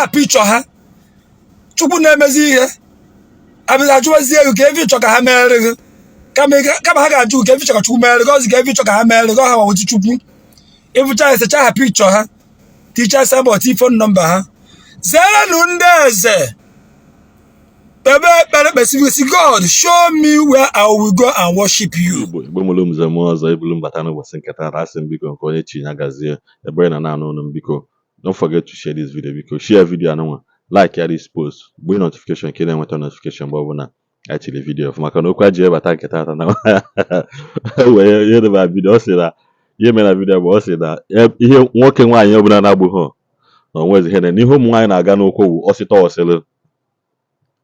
ha picture ha. Chukwu na-emezi ihe abịa ajụwazie gị ka ife ị chọ ka ha meere gị, kama ha ga-ajụ ka ife ị chọ ka Chukwu meere gị, ọzi ka ife ị chọ ka ha meere gị, ha wawụzi Chukwu. Ị fụcha esecha ha picture ha, ticha signboard, phone number ha. Zerenụ ndị eze, kpebe ekpere, kpesiri God, show me where I will go and worship you. Igbo Igbo mụrụ m zem ọzọ ebulu mbata n'ụbọchị nke taa. Asị m biko nke onye chi ya gazie ebe ị na na-anụ olu m. Biko don't forget to share this video. Biko share video anụnwa, like ya this post, gbee notification ka ị na-enweta notification mgbe ọbụla anyị tiri video ọfụ, maka na okwu a ji ebata nke taata na wee ihe dị na video. Ọ sị na ihe mere na video bụ ọ sị na ihe nwoke nwaanyị ọbụla na-agbụghọ na onwezi ihe na ihe ụmụ nwaanyị na-aga n'ụkwụ wụ ọsịta ọsịlị,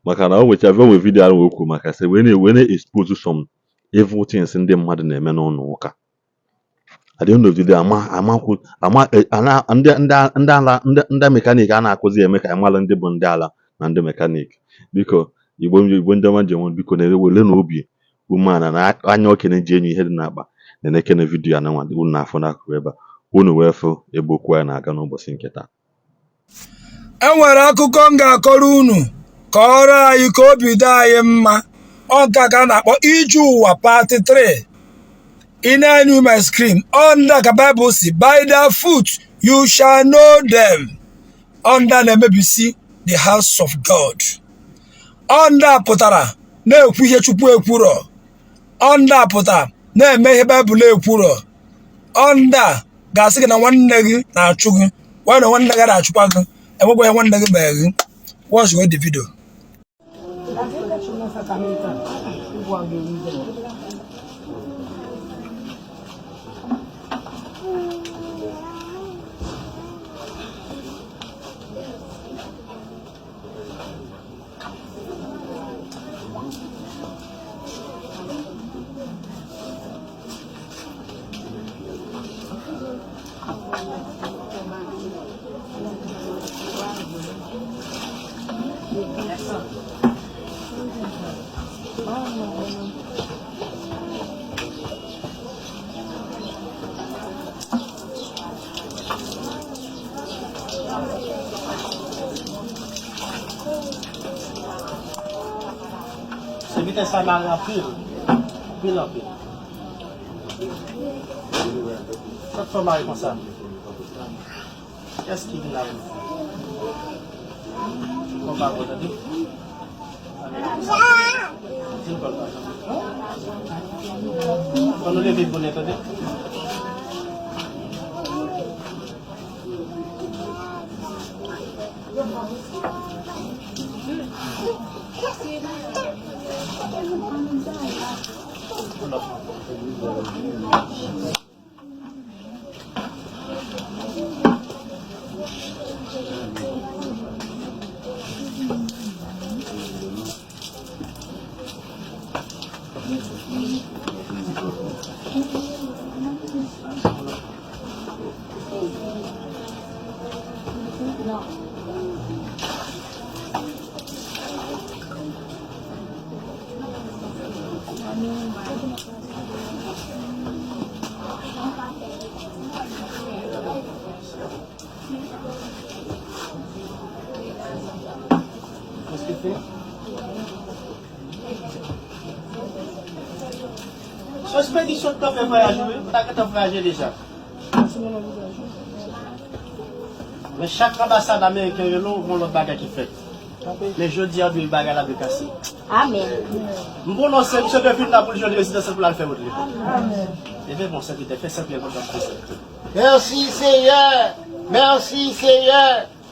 maka na o nwecha onwe video ahụ okwu maka sị wee na-expose some evil things ndị mmadụ na-eme n'ụlọ ụka. At the end of the day, ama amakwu ama ana ndị ndị ndị ala ndị ndị mechanic a na-akụzi eme ka anyị ndị bụ ndị ala na ndị mechanic. Biko Igbo Igbo ndị ọma njem, biko na-ewele na obi umeala na anya okenye ji enyo ihe dị n'akpa na-enekene video a na unu na-afụ n'akụkụ ebe a, unu wee fụ ebe okwu anyị na-aga n'ụbọchị nke taa. E nwere akụkọ m ga-akọrọ unu ka ọrụ anyị ka obi dị anyị mma. Ọ nke a ka a na-akpọ ije ụwa part 3. Ị na-enyu my screen, ọ ndị a ka Bible si, by their fruit you shall know them. Ọ ndị a na-emebisi the house of God. Ọ ndị a pụtara na-ekwu ihe Chukwu ekwurọ. Ọ ndị a pụtara na-eme ihe Baịbụl ekwurọ. Ọ ndị a ga-asị gị na nwanne gị na-achụ gị, nwanne nwanne gị na-achụkwa gị, enwekwa ihe nwanne gị mere gị. Watch the video. Sèvitè sa mare anpil. Anpil anpil. Sak fè w mare konsa? Kiyès ki vin avè w? Kò pa bon tande. Di l kò l pa bon. Fò nou leve bonè tande. Sou espedisyon t ap fè vwayaj wi, m ta gentan vwayaje deja. Men chak anbasad ameriken rele w gon lòt bagay ki fèt. Men jodi a dwe bagay la dwe kase. Amen. M pwononse misye dwe vin la pou l jwenn rezidans l pou l al fè wout li. Amen. Leve bon sèvitè, fè sèvitè kontan m. Merci Seyè Merci Seyè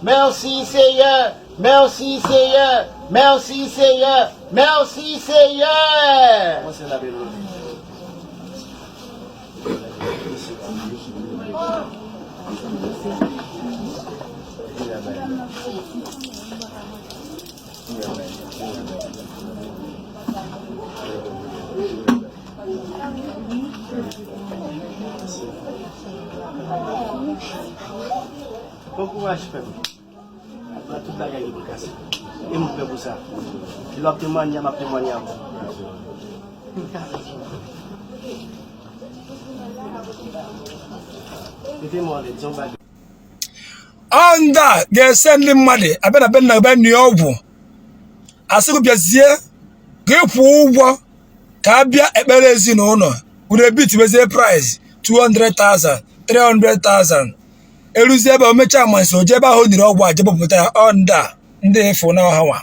Merci Seyè Merci Seyè Merci Seyè Merci Seyè. Mwen se la belle. Bon kouraj frèm. Aprè tout bagay li pral kase. E m prè pou sa. Lè w ap temwanye a m ap temwanye avè w. Mete men w anlè, di yon bagay. Ọ ndị a ga-ese ndị mmadụ abịa na be nna be nri ọgwụ, asị gị bịazie ka ị kwụọ ụgwọ ka a bịa ekpere ezinụlọ unu, ebitibezie price 200,000, 300,000. Eruzie ebe o mechaa amansi, o jee ebe ahụ o niri ọgwụ a jebụpụta ya. Ọ ndị a, ndị ịfụ na ọha nwa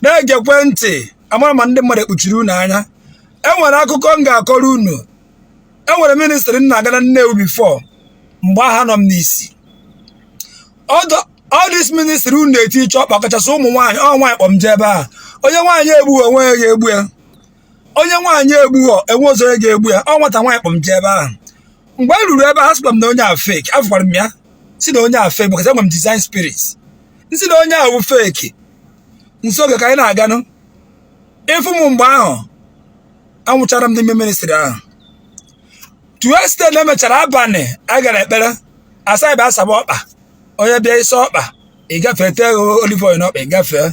na-egekwe ntị amara ma ndị mmadụ ekpuchiri unu anya. E nwere akụkọ m ga-akọrọ unu. E nwere ministry m na-aga na Nnewi before, mgbe aha nọ m n'isi. All this ministry unu na-eti iche ọkpa, kachasị ụmụ nwaanyị. Ọ nwaanyị kpọm jee ebe a. Onye nwaanyị egbughị onwe ya ga-egbu ya. Onye nwaanyị egbughọ enwe ọzọ onye ga-egbu ya. Ọ nwata nwaanyị kpọm jee ebe ahụ. Mgbe e ruru ebe a, sịkwa m na onye a fake. Afụkwara m ya si na onye a fake, because enwere m discerning spirit. Nsi na onye a bụ fake. Nso oge ka anyị na-aganụ ịfụ m mgbe ahụ, anwụchara m n'ime ministry ahụ. To extent na emechara abalị a gara ekpere, asa ebe asaba ọkpa. Onye bịa ịsa ọkpa, ị gafee, tee olive oil n'ọkpa, ị gafee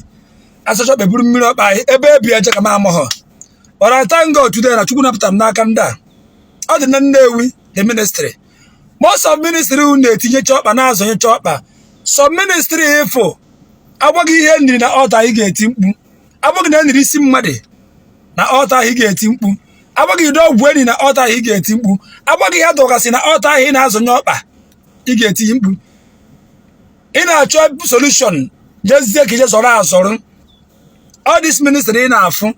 asacha ọkpa, buru mmiri ọkpa anyị ebe ebi eje ka m amụghọ. But I thank God today na Chukwu napụtara m n'aka ndị a. Ọ dị na Nnewi, the ministry. Most of ministry unu na-etinyecha ọkpa, na-azọnyecha ọkpa. Some ministry ịfụ agwaghị ihe nri na altar, ị ga-eti mkpu. Agwaghị na eniri isi mmadụ na altar ahụ, ị ga-eti mkpu. Agwaghị ụdị ọgwụ enyi na altar ahụ, ị ga-eti mkpu. Agwaghị ihe dọgasị na altar ahụ ị na-azọnye ọkpa, ị ga-eti mkpu. Ị na-achọ solution, jezie ka ije zọrọ azọrọ. All this ministry ị na-afụ,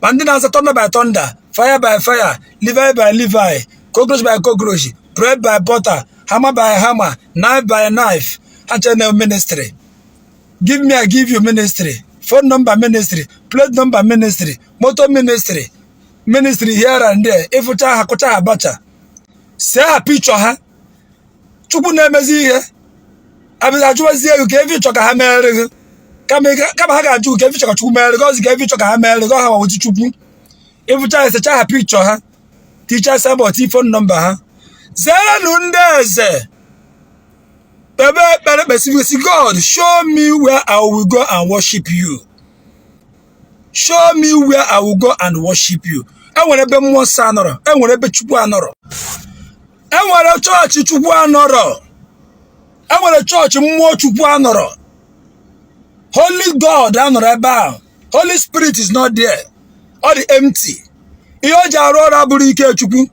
ma ndị na-aza thunder by thunder, fire by fire, Levi by Levi, cockroach by cockroach, bread by butter, hammer by hammer, knife by knife, ha channel ministry, give me I give you ministry, phone number ministry, plate number ministry, motor ministry, ministry here and there. Ịfụcha ha, kụcha ha, abacha, see ha picture ha. Chukwu na-emezi ihe abịa ajụwazie ego ka efi chọ ka ha mere gị. Kama ha ga-ajụ ka efi chọ ka Chukwu mere gị, ọzi ka efi chọ ka ha mere gị, ọha wawụchi Chukwu. Ịfụcha ha, esecha ha picture ha, ticha sabọt, phone number ha. Zerenụ ndị eze. Kpebe ekpere, kpesiri, "God, show me where I will go and worship you. Show me where I will go and worship you." Enwere ebe mmụọ nsọ anọrọ, enwere ebe Chukwu anọrọ, enwere chọọchị Chukwu anọrọ, enwere chọọchị mmụọ Chukwu anọrọ, Holy God anọrọ ebe ahụ. Holy Spirit is not there. Ọ dị empty. Ihe o ji arụ ọrụ abụrụ ike Chukwu.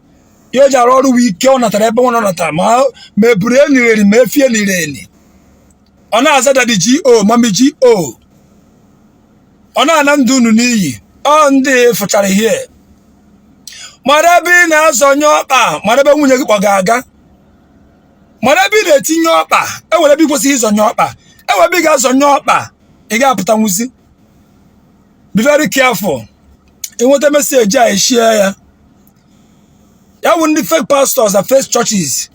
Ihe o ji arụ ọrụ bụ ike ọ natara ebe ọ natara, ma eburu eniri eri, ma efie niri eni. Ọ na-aza Daddy G.O., Mommy G.O. Ọ na-ana ndụ unu n'iyi. Ọ ndị fụchara ihe mara ebe ị na-azọnye ọkpa, mara ebe nwunye gị kpọga aga, mara ebe ị na-etinye ọkpa. Enwere ebe ị kwesịghị ịzọnye ọkpa, enwere ebe ị ga-azọnye ọkpa, ị ga-apụtanwuzi. Be very careful. Ịnweta message a, eshie ya. Ya bụ ndị fake pastors na fake churches,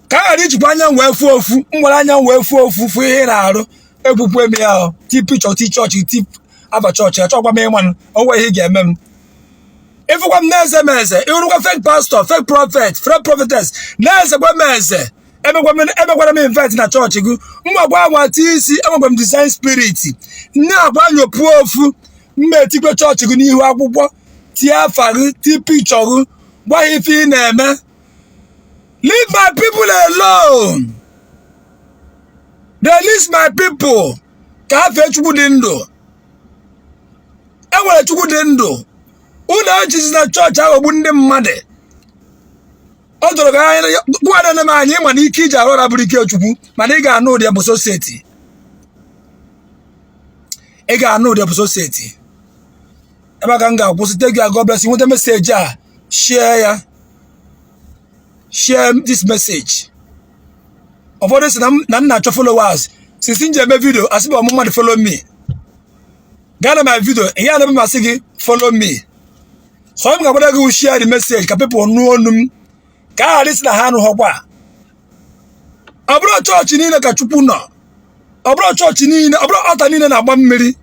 ka a ghara ijikwa anya m wee fuo ofu m nwere anya m wee fuo ofu fụ ihe ị na-arụ. Ekwukwe m ya, ti picture, ti chọọchị, ti afa chọọchị. Achọkwa m ịma onwe ihe ị ga-eme m. Ịfụkwa m na-eze m eze. Ịhụrụkwa fake pastor, fake prophet, fake prophetess na-ezekwa m eze. Emekwara m invite na chọọchị gị. Mwakwa anwa tie isi. Enwekwa m discerning spirit nne akwa nyopuo ofu mma. Etikwe chọọchị gị n'ihu akwụkwọ, tie afa gị, tie picture gị, gwa ha ife ị na-eme. Leave my people alone. Release my people ka ha fee Chukwu dị ndụ. Enwere Chukwu dị ndụ. Unu ejizi na chọọchị aghọgbu ndị mmadụ. Ọ dọrọ gị anya gwa na m anya ịma na ike iji arụ ọrụ abụrụ ike Chukwu, mana ị ga-anụ ụdị bụ society. Ị ga-anụ ụdị bụ society. Ebe a ka m ga-akwụsị. Take you. God bless you. Nweta message a, share ya. Share this message. Ụfọdụ sị na m na-achọ followers. Since m ji eme video, asị bụ ọmụ mmadụ follow me. Gaa na my video, ihe a na-eme masị gị, follow me. So m ga-agbada gị, share the message ka people nụ onu m, ka a ghara isi na ha anụghọkwa. Ọ bụrụ chọọchị niile ka Chukwu nọ, ọ bụrụ chọọchị niile, ọ bụrụ altar niile na-agba mmiri,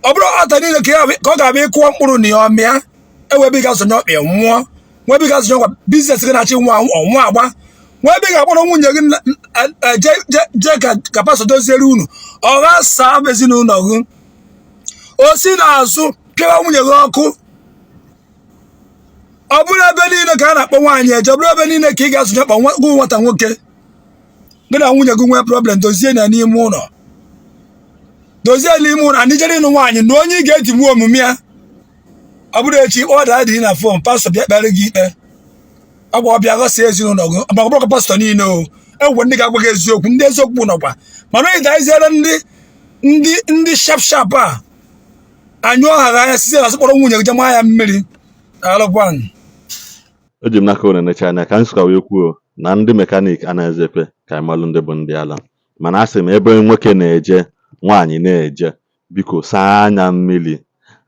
ọ bụrụ altar niile ka ọ ga-abịa ịkụọ mkpụrụ na ya ọmịa. Ewe ebe ị ga-azọnye ọkpa nwụọ, nwee ebe ị ga-azọnye ọkpa, business gị na-achị nwa ọnwa agba, nwee ebe ị ga-akpọrọ nwunye gị jee ka pastor doziere unu, ọ ghasaa ezinụlọ gị, o si n'azụ pịawa nwunye gị ọkụ. Ọ bụrụ ebe niile ka a na-akpọ nwaanyị eje, ọ bụrụ ebe niile ka ị ga-azụnye ọkpa gụ nwata nwoke. Gị na nwunye gị nwee problem, dozie na n'ime ụlọ, dozie n'ime ụlọ. Ndị jere ịnụ nwaanyị na onye ị ga-ejinwu omume ya, ọ bụrụ echi kpọọ daddy na phone, pastọ bịa kpere gị ikpe. Ọ bụ ọbịa ghọsie ezinụlọ gị. Ma ọ bụrụ pastọ niile o enwekwe ndị ga-agwa gị eziokwu, ndị eziokwu nọkwa, mana onye daziere ndị sharp sharp a anyụọ ha anya site na kpọrọ nwunye gị jee maa ya mmiri. Alụkwan. Eji m n'aka unu necha anya ka m sịkwa wee kwuo na ndị mechanic anaghịzi ekwe ka anyị malụ ndị bụ ndị ala. Mana asị m, ebe nwoke na-eje, nwaanyị na-eje, biko saa anya mmiri.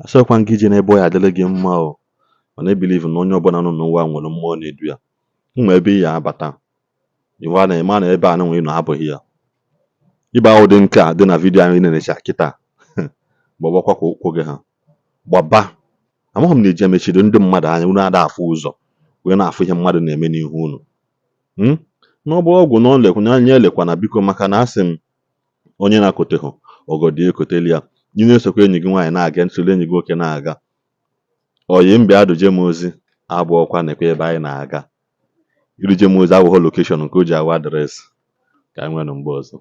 Asọkwa gị ije n'ebe ọ ya adịrị gị mma o, mana e believe na onye ọbụla nọ n'ụwa nwere mmụọ na-edu ya. Ụmụ ebe ị ya abata ịwa na ịma na ebe a nụnwa ị nọ abụghị ya. Ịba ụdị nke a dị na video anyị na-enecha kịta, gbabakwa ka ụkwụ gị ha gbaba. Amaghị m na eji emechiri ndị mmadụ anya unu ada afụ ụzọ wee na-afụ ihe mmadụ na-eme n'ihu unu. Na ọ bụ ọgwụ na ọ lekwa anya elekwana, biko, maka na asị m onye na-akotehụ ọgọdọ ekoteli ya. Ị na-esokwa enyi gị nwaanyị na-aga, nsoro enyi gị nwoke na-aga, oyi mbịa duje m ozi abụọkwa nekwa ebe anyị na-aga. Iruje m ozi abụghị location nke o ji awa address. Ka anyị nwee nụ mgbe ọzọ.